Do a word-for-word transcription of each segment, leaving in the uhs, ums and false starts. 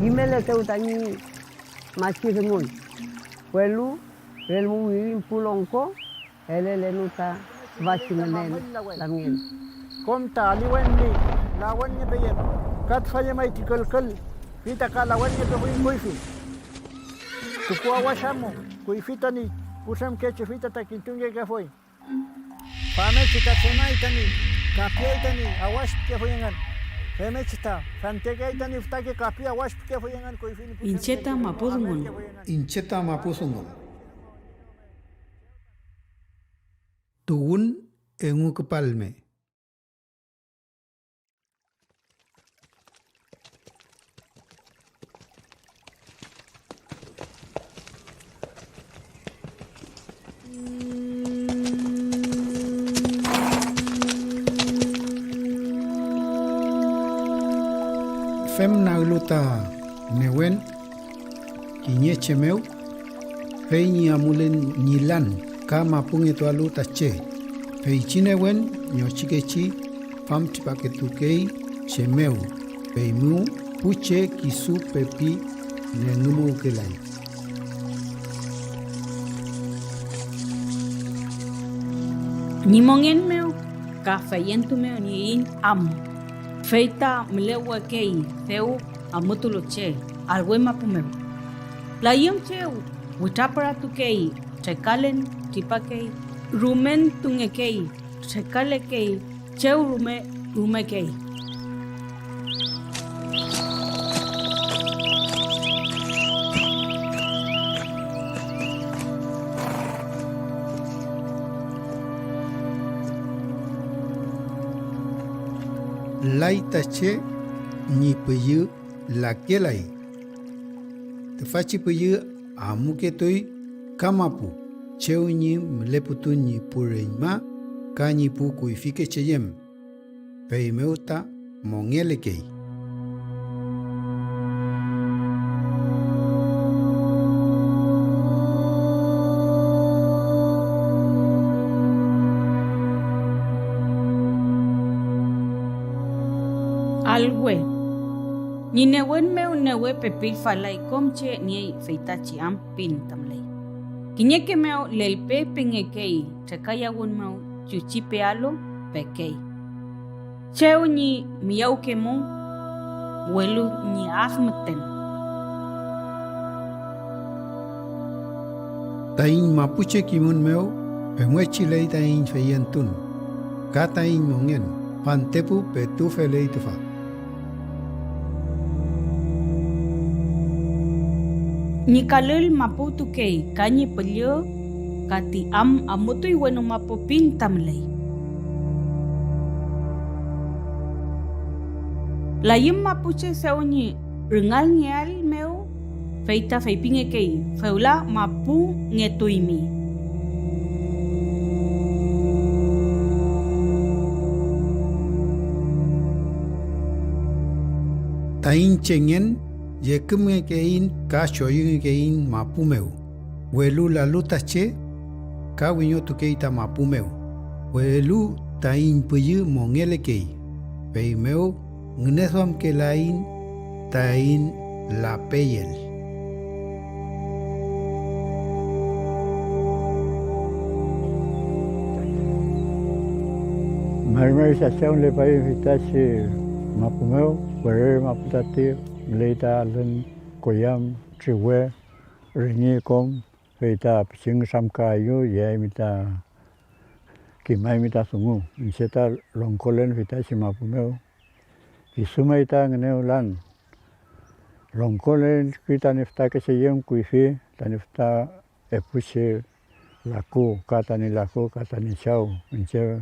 Kimeletew tañi machi dungun, welu relmu wirin pu longko elelenu ta tüfachi ngünen lamngen. Kom ta aliwen ñi lawenngepeyem, ka tüfa llemay ti külkül, fey ta ka lawenngepefuy kuyfi. Tukuawash amu, kuyfi tañi putremkechi, fey ta, ta kintungekefuy. Famngechi ta tremay tañi kapiay tañi awash pikefuy engün. Femngechi ta fentekeay tañi fütake kapi awash pikefuy engün kuyfi ñi pu Iñche ta mapu dungun. Iñche ta mapu dungun. Tuwün engu küpalme. Fem naglu ta newen kiñe che mew, fey ñi amulen ñi lan ka mapungetualu ta che, feychi newen ñochikechi famtripaketukey che mew, feymew pu che kisu pepi nengümuwkelay. Ñi mongen mew ka feyentu mew ñi iñ am, fey ta mülewekey dew amutulu che alwe mapu mew. Layüm chew witrapüratukey, trekalen tripakey, rumentungekey, trekalekey, chew rume rumekey. Lay ta che ñi püllü lakelay. Tüfachi püllü amuketuy ka mapu, chew ñi müleputun ñi pu reñma ka ñi pu kuyfike cheyem, feymew ta mongelekey. Alwe. Ñi newen mew newe pepilfalay kom che niey feytachi am pin ta müley. Kiñeke mew lelpe pingekey, trekayawün mew chuchi pealu pekey. Chew ñi miyawkemu, welu ñi ad müten. Taiñ mapuche kimün mew femngechi ley taiñ feyentun ka taiñ mongen, fantepu petu feley tüfa. Ñi kalül mapuwtukey ka ñi püllü, ka ti am amutuy wenu mapu pin ta müley. Layüm mapuche dew ñi rüngalngeael mew, fey ta feypingekey: "Fewla mapungetuymi." Taiñ chengen llekümngekeiñ ka choyüngekeiñ mapu mew, welu lalu ta che ka wiñotukey ta mapu mew, welu taiñ püllü mongelekey, feymew ngüneduamkelaiñ taiñ lapeyel. Mari mari chachawülepaiñ feytachi mapu mew, werere mapu tati müley ta alün, koyam, triwe, rüñi, kom, fey ta pichi nütramkaayu, yeaymi ta, kimaymi ta dungu. Iñche ta longkolen feytachi mapu mew, kisu may ta ngünewlan. Longkolen ki tañi fütakeche yem kuyfi, tañi füta epuchi laku, ka tañi laku, ka tañi chaw, iñche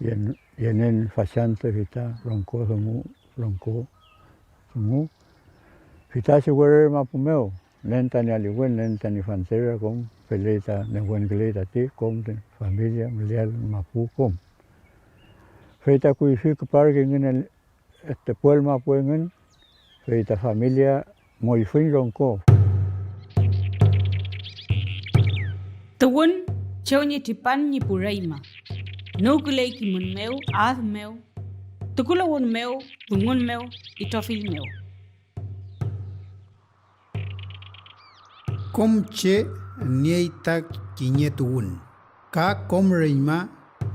yen-, yenen fachantü fey ta longko dungu, longko dungu, feytachi werere mapu mew. nen tañi aliwen, nen tañi fantera, kom feley ta newenküley tati kom ti familia müleael mapu kom. Fey ta kuyfi küparkey engün este puel mapu engün, fey ta familia moyfüñ longko. Tuwün chew ñi tripan ñi pu reñma, nüwküley kimün mew, ad mew, tukuluwün mew, dungun mew, itrofill mew. Kom che niey ta kiñe tuwün, ka kom reñma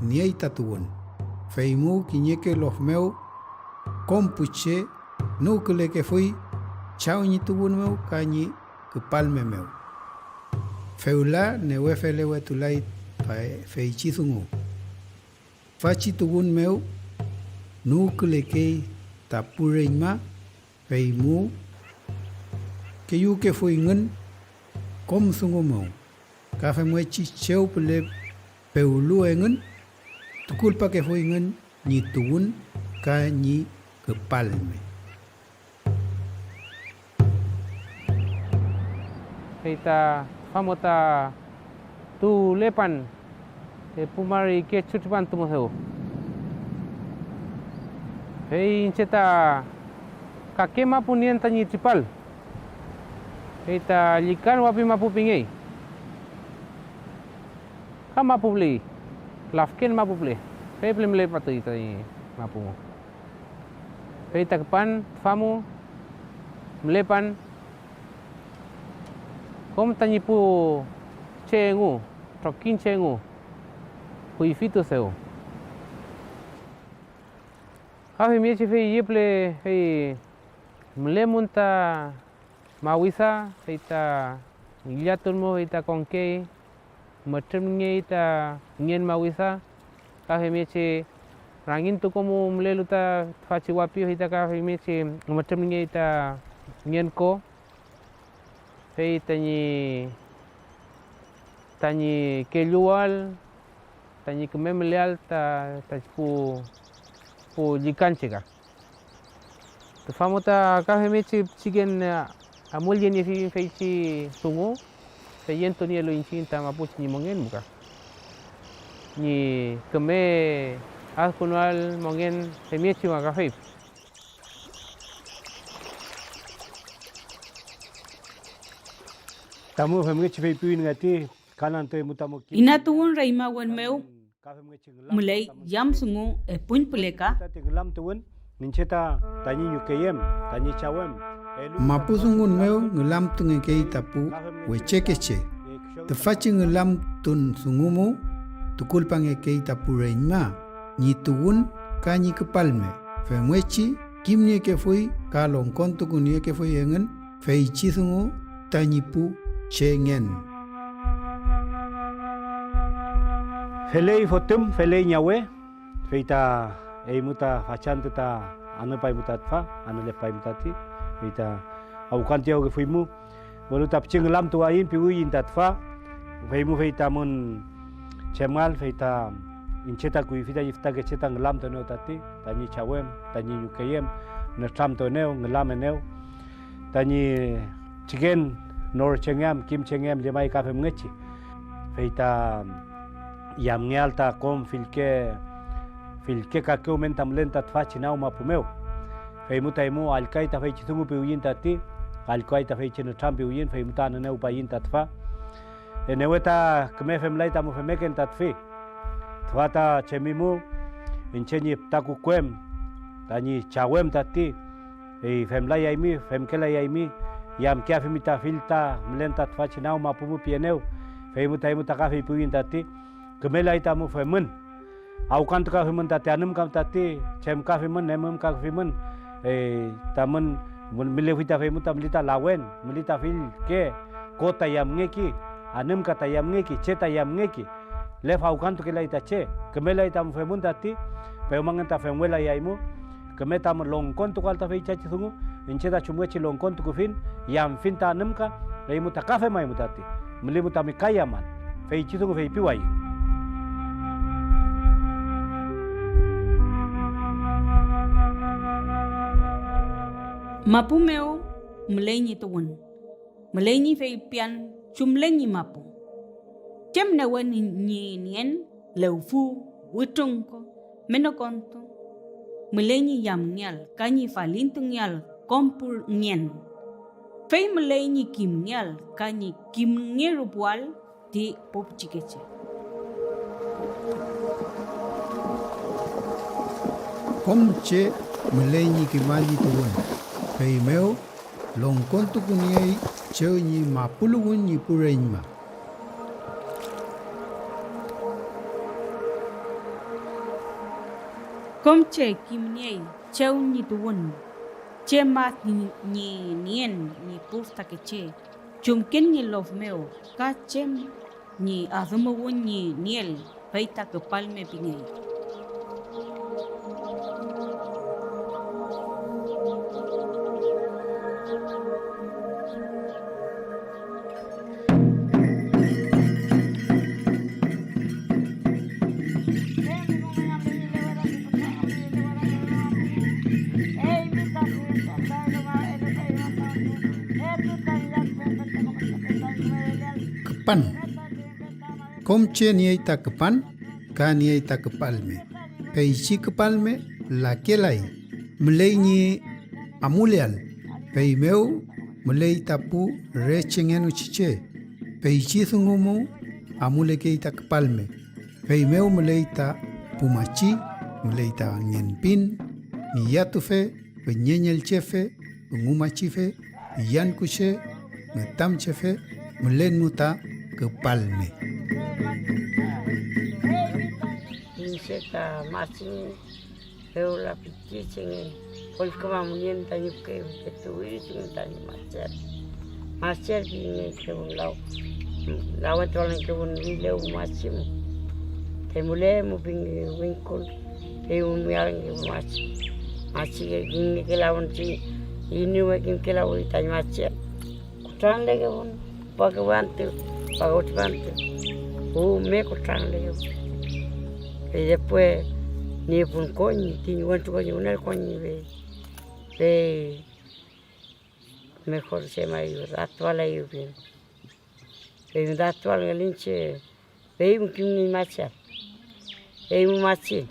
niey ta tuwün, feymu kiñeke lof mew kom pu che nüwkülekefuy Chaw ñi tuwün mew ka ñi küpalme mew. Fewla newe felewetulay fa-, feychi dungu. Tüfachi tuwün mew nüwkülekey ta pu reñma, feymu keyükefuyngün kom dungu mew, ka femngechi chew püle pewlu engün, tukulpakefuyngün ñi tuwün ka ñi küpalme. Fey ta tüfa mo ta tuwlepan epu mari kechu tripantu mew. Fey iñche ta kake mapu nien tañi tripal, fey ta Llükan wapi mapu pingey. Ka mapu püle, lafken mapu püle, fey püle mülepatuy tañi mapu. Fey ta küpan tüfa mu mülepan kom tañi pu che engu, trokiñche engu, kuyfitu dew. Ka femngechi fey üye püle fey mülemün ta mawisa, fey ta ngillatun mu, fey ta konkey, mütrümngey ta ngen mawisa, ka femngechi rangiñtuku mu mülelu ta tüfachi wapi, fey ta ka femngechi mütrümngey ta ngen ko, fey tañi, tañi kelluwael tañi küme müleael ta, ta pu, pu llükanche ka. Tüfa mo ta ka femngechi pichiken, eh, amulyeniefiyiñ feychi dungu, feyentunielu iñchiñ ta mapuche ñi mongen mu ka, ñi küme adkünuael mongen femngechi ma ka fey. Tamu femngechi feypiwin ngati, ka antü emu tamu kim. Inatuwün reñmawen mew müley yam dungu epuñ püle ka. Tati ngülamtuwün, iñche ta tañi ñuke yem, tañi chaw em, elu mapudungun mew ngülamtungekey ta pu wechekeche. Tüfachi ngülamtun dungu mu tukulpangekey ta pu reñma ñi tuwün ka ñi küpalme, femngechi kimniekefuy ka longkontukuniekefuy engün feychi dungu tañi pu che ngen. Feley fotüm, feley ñawe, fey ta eymu ta fachantü ta anüpaymu ta tüfa, anülepaymu tati, fey ta awkantuyawkefuymu, welu ta pichi ngülamtuwayiñ piwiyiñ ta tüfa, feymu fey tamün chemal, fey ta iñche ta kuyfi tañi fütakeche ta ngülamtuenew tati, tañi chaw em, tañi ñuke yem, nütramtuenew, ngülamenew. Tañi chiken nor chengeam, kim chengeam llemay ka femngechi. Fey ta yamngeael ta kom fillke, fillke kake omen ta mülen ta tüfachi nag mapu mew. Feymu ta eymu allküay ta feychi dungu piwiyiñ tati, allküay ta feychi nütram piwiyiñ, feymu ta anünewpayiñ ta tüfa. Newe ta küme femlay tamu femmeken ta tüfi. Tüfa ta chemimu, iñche ñi füta kuku em, tañi chaw em tati, fey femlayaymi, femkelayaymi, yamkeafimi ta fill ta mülen ta tüfachi nag mapu mu pienew, feymu ta eymu ta ka feypiwiyiñ tati, kümelay tamu femün. Awkantukafimün tati anümka tati, chemkafimün, emümkafimün, eh, tamün mün-, mülefuy ta feymu ta mülita lawen, mülita fillke, ko ta yamngeki, anümka ta yamngeki, che ta yamngeki, lef awkantukelay ta che, kümelay tamu femün tati, pewmangen ta femwelayaymu, küme tamu longkontukuael ta feychachi dungu, iñche ta chumngechi longkontukufin, yamfin ta anümka, eymu ta ka femaymu tati. Mülimu tami ka yaman, feychi dungu feypiwayiñ. Mapu mew müley ñi tuwün. Müley ñi feypian chumle ñi mapu. Chem newen ñi nien lewfu, wütrunko, menokontu, müley ñi yamngeael ka ñi falintungeael kom pu ngen. Fey müley ñi kimngeael ka ñi kimngerupuael ti pu pichikeche. Kom che müley ñi kimallituwün, feymew longkontukuniey chew ñi mapuluwün ñi pu reñma. Kom che kimniey chew ñi tuwün, chem ad ñi nien ñi pu fütakeche, chumken ñi lof mew ka chem ñi adümuwün ñi nieel, fey ta küpalme pingey. Küpan. Kom che niey ta küpan ka niey ta küpalme. Feychi küpalme lakelay, müley ñi amuleael, feymew müley ta pu re chengenuchi che. Feychi dungu mu amulekey ta küpalme, feymew müley ta pu machi, müley ta ngenpin, ngillatufe, püñeñelchefe, dungumachife, iyankuche, ngütamchefe, mülen mu ta küpalme. Iñche ta machi fewla pichichengen, kollküma mongen tañi pichikeche, petu wiritungen tañi machiael. Machiael pingekewün law, lawentualngekewün wilew machi mu. Te mülemu pinge wingkul, fey wünwialngekewün machi. Machi kimngekelawün chi inü mew kimkelawün tañi machiael. Kutranlekewün, pakewün antü, pakewün antü, rume kutranlekewün. Fey después niepun koñi, ti wentru koñi, wünel koñi, fey, fey mejor se may datualayu pin. Fey datualngelu iñche, fey mu kimngeñ machiael. Fey mu machi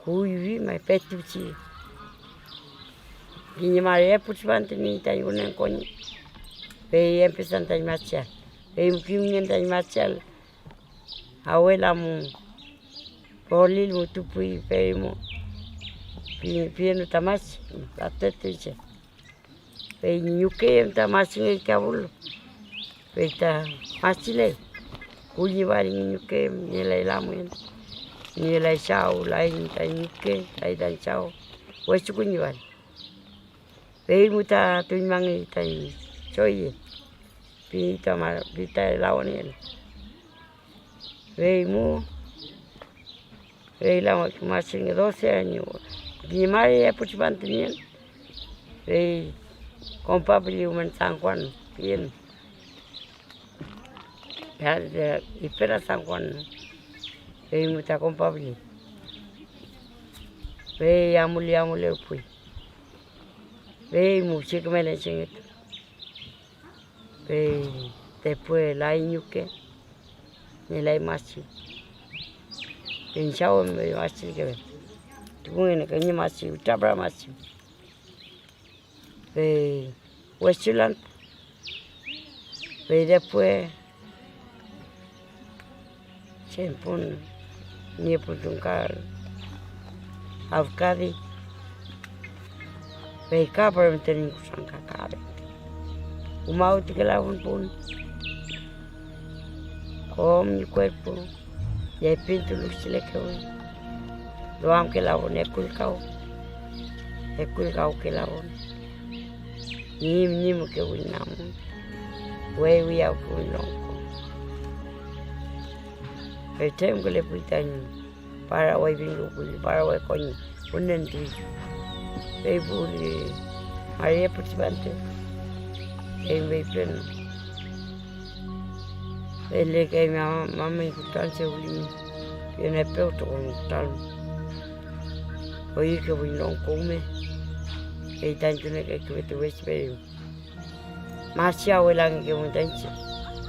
kuyfi may petuchi kiñe mari epu tripantu niey tañi wünen koñi, fey empesan tañi machiael. Fey mu kimngen tañi machiael, awela mu, polil mu tupuy, fey mu pi-, pienu ta machi, ta tetuy che. Fey ñi ñuke em ta machingey kabulu, fey ta machiley. Kuñi wari ñi ñuke em nielay lamngen, nielay chaw, lay tañi ñuke, lay tañi chaw, wechu kuñi wari. Fey mu ta tuñmangey tañi choye, pi ta ma-, pi ta law nielu. Fey mu, fey la machilnge doce año, kiñe mari epu tripantu nien, fey kompapilli rumen San Juan pien, ya, ya, Ipera San Juan, fey mu ta kompapilli, fey amuli, amulerpuy, fey mu che küme lenchengetuy. Fey después lay ñuke, ngelay machi. Fey chaw em machillkebe, tukungene kiñe machi, witrapüra machi. Fey wechulan, fey después Chem pun niepun chumkal afkadi, fey ka pürümten ñi kutranka ka fente. Umawtukelafun pun kom ñi kuerpu, yepintulu chilekewün, duamkelafun ekulkaw, ekulkawkelafun, ñim ñimukewün namun, wey wiyawkewün longko. Fey tremkülepuy tañi Paraguay pingelu pülli, Paraguay koñi wünentuy. Fey puwli mari epu tripantu, fey feypinu: Fey lekey mamüñ kutran sewliñ, pienepew tukulmün kutran. Oyükewüñ longko rume, fey tañi tunekekefe tüfeychi periw. Machi awelangekemu ta iñche,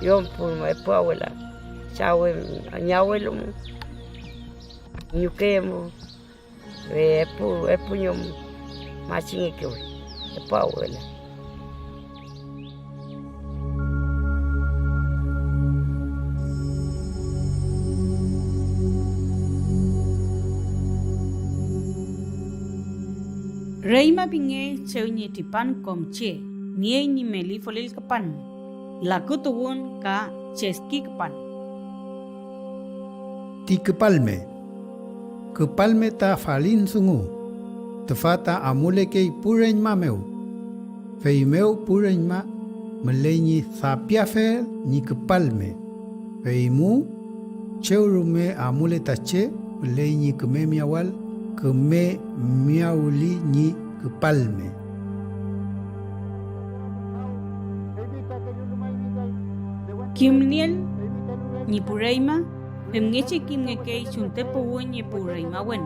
yom pu epu awela, chaw em, ñi awelu mu, ñuke mu, epu, epu ñom machingekewe, epu awela. Reyma pinge chew ñi tripan kom che niey ñi meli folil küpan, lakütuwün ka cheski küpan. Ti küpalme. Küpalme ta falin dungu. Tüfa ta amulekey pu reñma mew. Feymew pu reñma müley ñi dapiafel ñi küpalme, feymu chew rume amule ta che müley ñi küme miyawal küme miyawli ñi küpalme. Kimnieel ñi pu reñma, femngechi kimngekey chunte puwün ñi pu reñmawen.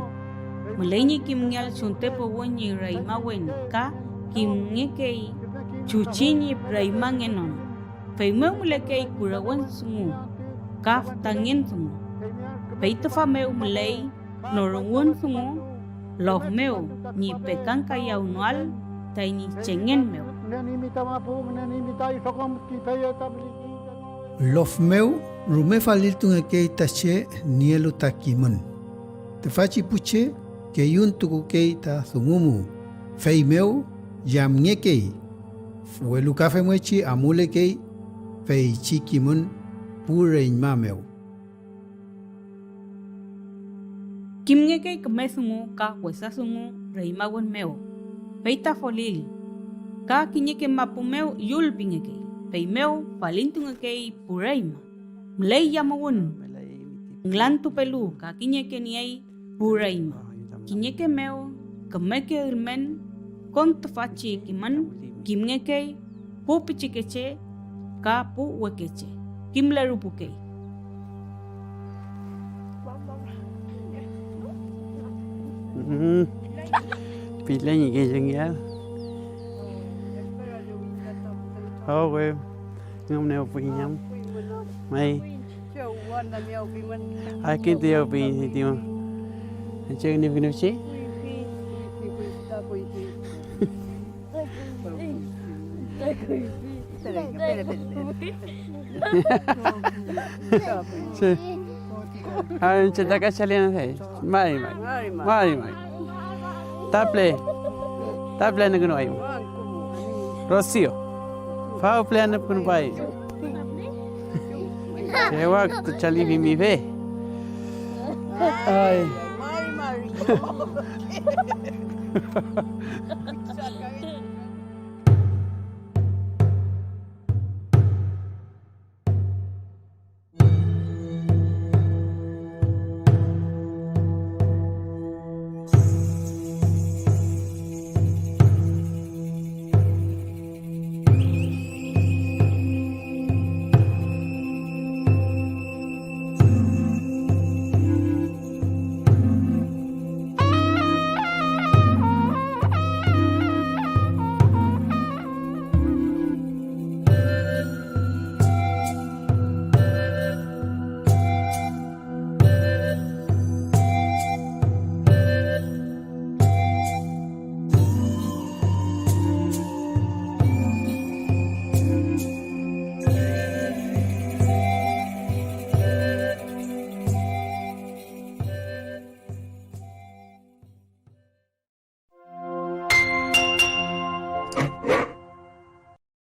Müley ñi kimngeael chunte puwün ñi reñmawen ka kimngekey chuchi ñi reñmangenon, feymew mülekey kurewen dungu ka fütangen dungu. Fey tüfa mew müley norüwün dungu lof mew ñi pekankayawngeael tañi chengen mew. Lof mew rume faliltungekey ta che nielu ta kimün. Tüfachi pu che keyuntukukey ta dungu mu, feymew yamngekey, welu ka femngechi amulekey feychi kimün pu reñma mew. Kimngekey küme dungu ka wesa dungu reñmawen mew, fey ta folil, ka kiñeke mapu mew yul pingekey, feymew falintungekey pu reñma. Müley yamuwün, ngülantupelu ka kiñeke niey pu reñma. Kiñeke mew kümeke ülmen kom tüfachi kimün kimngekey pu pichikeche ka pu wekeche, kimlerupukey. Mhm. Pile ñi kellungeael. Oh, we. Ngümnewpuiñ am. May. Akintuyew püñeñti mo. Chew ni pinuchi? Sí. A ver, che ta kachalian, hey. Mari, mari. Mari, mari. Taple. Taple anükünuwayu. Rocío. Fawple anükünupayu. Chewa tu chalifimi fe. Ay.